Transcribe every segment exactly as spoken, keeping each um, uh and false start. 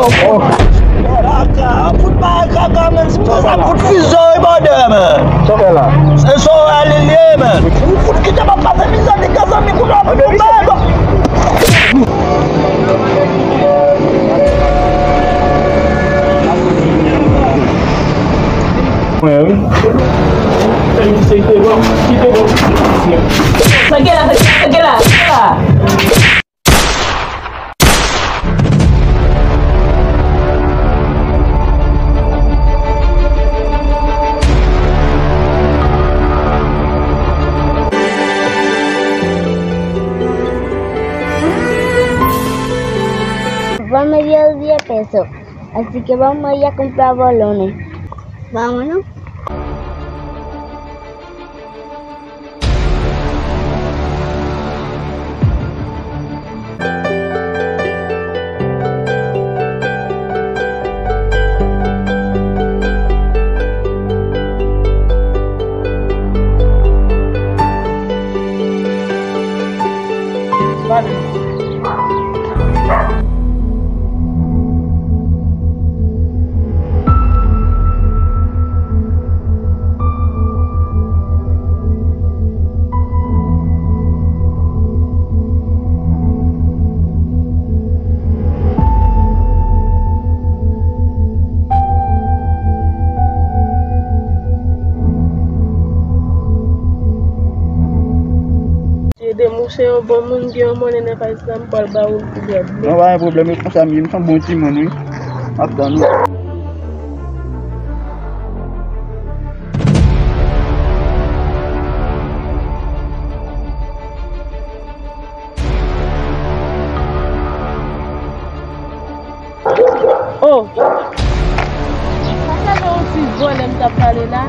Kaka, fout bay kaka, men si pou sa fout fizyon e bòdè, men. Sa w fè la? Se sa w ale li ye, men. Ou fout kite m ap pase mizè, li gen zanmi kounye a pou nou bay. Mwen, wi. Sa gen la, sa gen la, sa gen la. Vamos a olvidar peso. Así que vamos allá a comprar balones. Vámonos. Ede m, ou se yon bon moun, gen yon monnen nan valiz la, m pral ba ou l pou bwè dlo. Non, pa gen pwoblèm, e konsa m ye, m se yon bon timoun, wi. M ap tann ou. Oh! Sa fè yon ti vòlè m t ap pale la.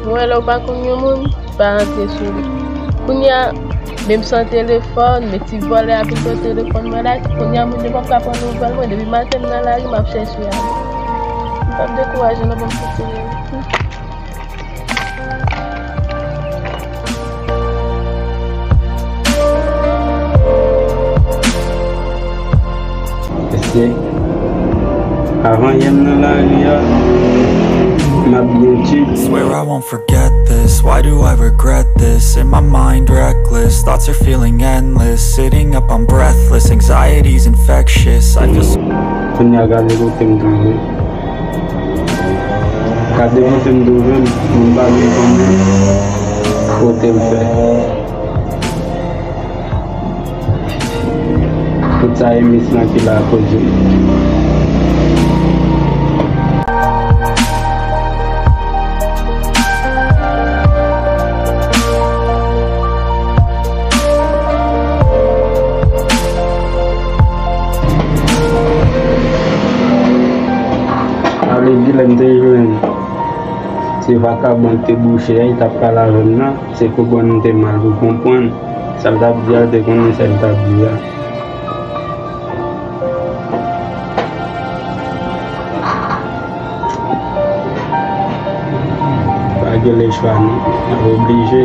Mwen, lè w pa konn yon moun, pa antre sou li. Kounye a, men m san telefòn, men ti vòlè a vin pran telefòn mwen la, kounye a moun yo p ap ka pran nouvèl mwen, depi maten m nan lari, m ap chèche a. M p ap dekouraje non, ban m kontinye. Paske avan yè m nan lari a, m ap byen tchit. Swear I won't forget this. Why do I regret this? In my mind, reckless. Thoughts are feeling endless. Sitting up, I'm breathless. Anxiety's infectious. I feel so. Kounye a gade kote m twouve. Gade kote m twouve m, m pa menm konnen kote m fè. Tout sa e mis lan ki la akoz de li. Ale, kilè m te jwenn Se vagabon k te bouche a, li t ap pale avè m nan, se konprann m te mal pou konprann. Sa l t ap di a, l te konnen sa l t ap di a. Pa gen lechwa non, n ap oblije.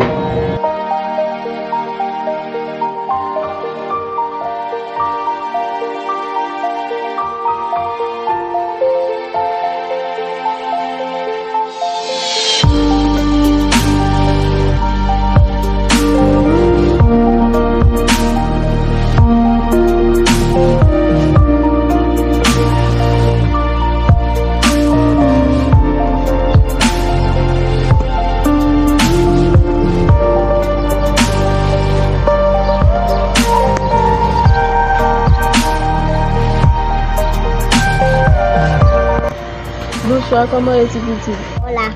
Bonswa, kòman ye ti pitit? Hola.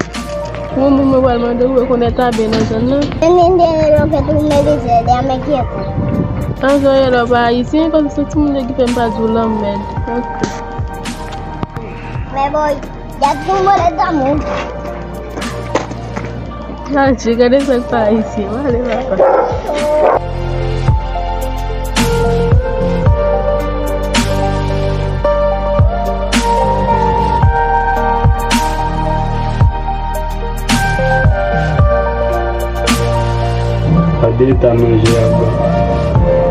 Bon, bon, mwen pral mande w rekonèt Abe nan zòn nan. Entendí lo que tú me dices, déjame quieto. An zòrye lè w pa ayisyen, kòm se timoun yo ki fè m pa di w lanmèd. Ok. Me voy. Ya tú no eres tan mucho. Adje, gade sa k pa ayisyen. Mwen ale papa. Gade eta manje a bon.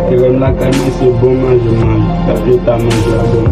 Te wè m lakay mwen se bon manje m manje. Gade eta manje a bon.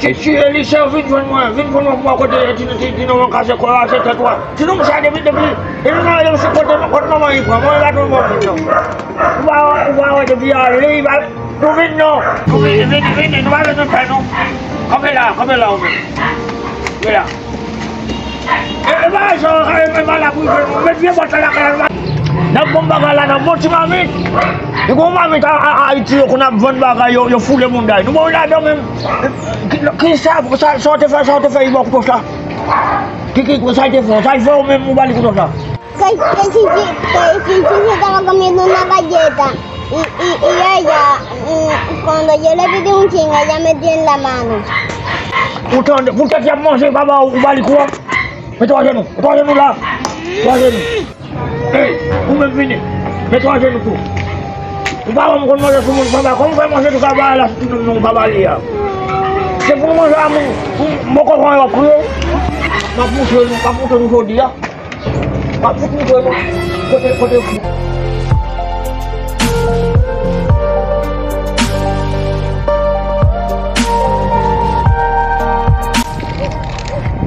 Titi, Elicha, vin jwenn mwen, vin jwenn mwen pou mwen kote ti, ti, ti, ti, non, kase kò a, se tèt ou a. Ti, non, sa depi, depi, depi mwen, se kote, kote manman li pran, mwen, la, tout mwen, non. Ou pa, ou pa wè depi ale, li pa, nou vin, non. Nou vin, vin, vin, nou pa vin, nou fè, non. Kanpe la, kanpe la, ou menm. Kanpe la. E, e, bagay sa, e, e, pa la pou jwe, nou met vye bòt la lakay la. N ap bon bagay la, n ap bon ti mamit. E gon mamit a, a, a Ayiti yo konn ap vann bagay, yo, yo foule moun day. Nou bon ladan menm. Ki, ki sa, sa, sa w te fè, sa w te fè, Ibo kouto sa? Ki, ki, sa l te fè, sa l fè ou menm, ou ba li kouto sa? Que, que si, si, que si, si se estaba comiendo una galleta y, y, y ella, y cuando yo le pedí un chin, ella me dio en la mano. Ou tande, poutèt y ap manje, papa, ou ba li kou a. Mete w ajenou, mete w ajenou la. Mete w ajenou. Ey, ou menm vini. Mete w ajenou tou. Ou pa wè m konn manje sou moun, papa, kòman w fè manje tou sa bagay la sou timoun nou, papa li a? Se pou nou manje a moun, m poko konnen w ap kriye. M ap moutre nou, m ap moutre nou jodi a. M ap fout moutre nou kote, kote fou.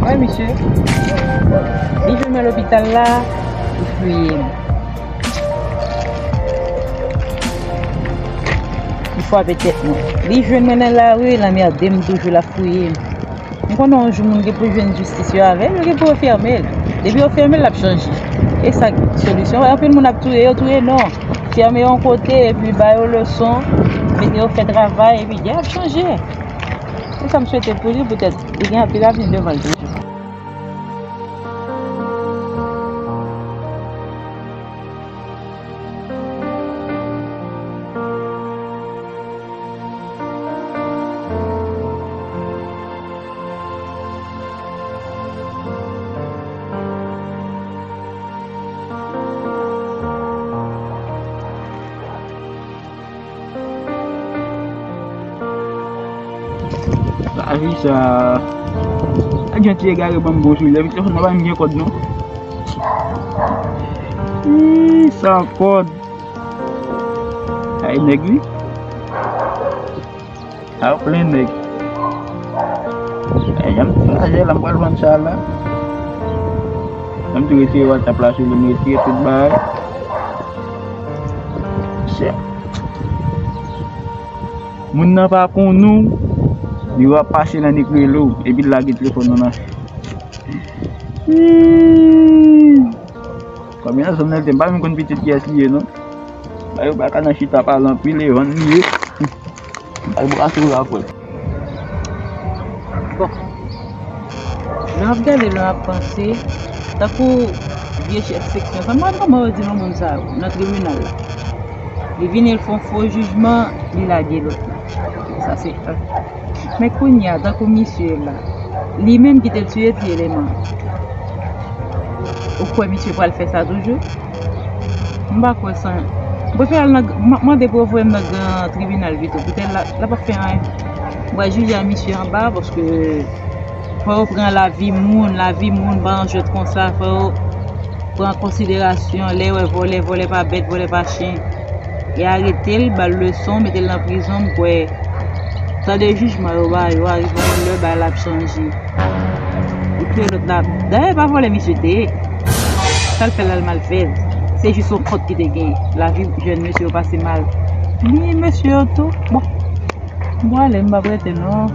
Wè, misye. Li jwenn mwen lopital la, li fouye m. Li frape tèt mwen. Li jwenn mwen nan lari, l anmède m toujou, l ap fouye m. M konnen yon jou moun gen pou jwenn jistis yo avè l, yo gen pou yo fèmen l. Depi yo fèmen l, l ap chanje. E sa k solisyon. Anpil moun ap touye yo, touye non. Fèmen yon kote, epi ba yo leson, mete yo fè travay, epi gen ap chanje. Se sa m swete pou li, poutèt li gen anpil avni devan l toujou. Lavi sa. Ak jan ti egare ban m gwo sou li. Epi telefòn nan pa menm gen kòd non. Ih, san kòd. Ay nèg wi. A yo plen nèg. E jan m tou lajè la, m pral vann sa la. Jan m tou retire WhatsApp la sou li, m retire tout bagay. Chè. Moun nan pa konn ou, li va pase nan nik rele w, epi l lage telefòn nan nan. Hmm. Konbyen zòn nan te, m pa menm konn pitit kiyès li ye non. Bagay yo pa ka nan chita pale anpil, e vann li ye. Al brase w la frè. Bon. Lè m ap gade, lè m ap panse, tankou vye chèf seksyon sa, m pa konn kòman yo di non moun sa yo nan tribinal la. Li vini, l fè yon fo jijman, li lage lòt la. Sa se yon. Men kounye a, tankou misye la, li menm ki te tiye ti eleman an, ou kwè misye pral fè sa toujou? M pa kwè sa. M prefere al nan, m ap mande pou yo voye m nan gran tribinal pito. Poutèt la, l ap fè anyen. M pral jije a misye anba, paske fò yo pran lavi moun, lavi moun pa yon jwèt konsa, fò yo pran konsiderasyon, lè yo wè vòlè, vòlè pa bèt, vòlè pa chen. E arete l, ba l leson, mete l nan prizon, m kwè tan de jijman yo ba yo a rive yon lè, bagay la ap chanje. Epi lòt la, dayè pa vòlè misye te ye. Sa l fè la l mal fè l. Se jis yon kont ki te gen. Lavi jèn mesye yo pase mal. Ni mesye yo tou. Bon. M prale, m p ap rete non.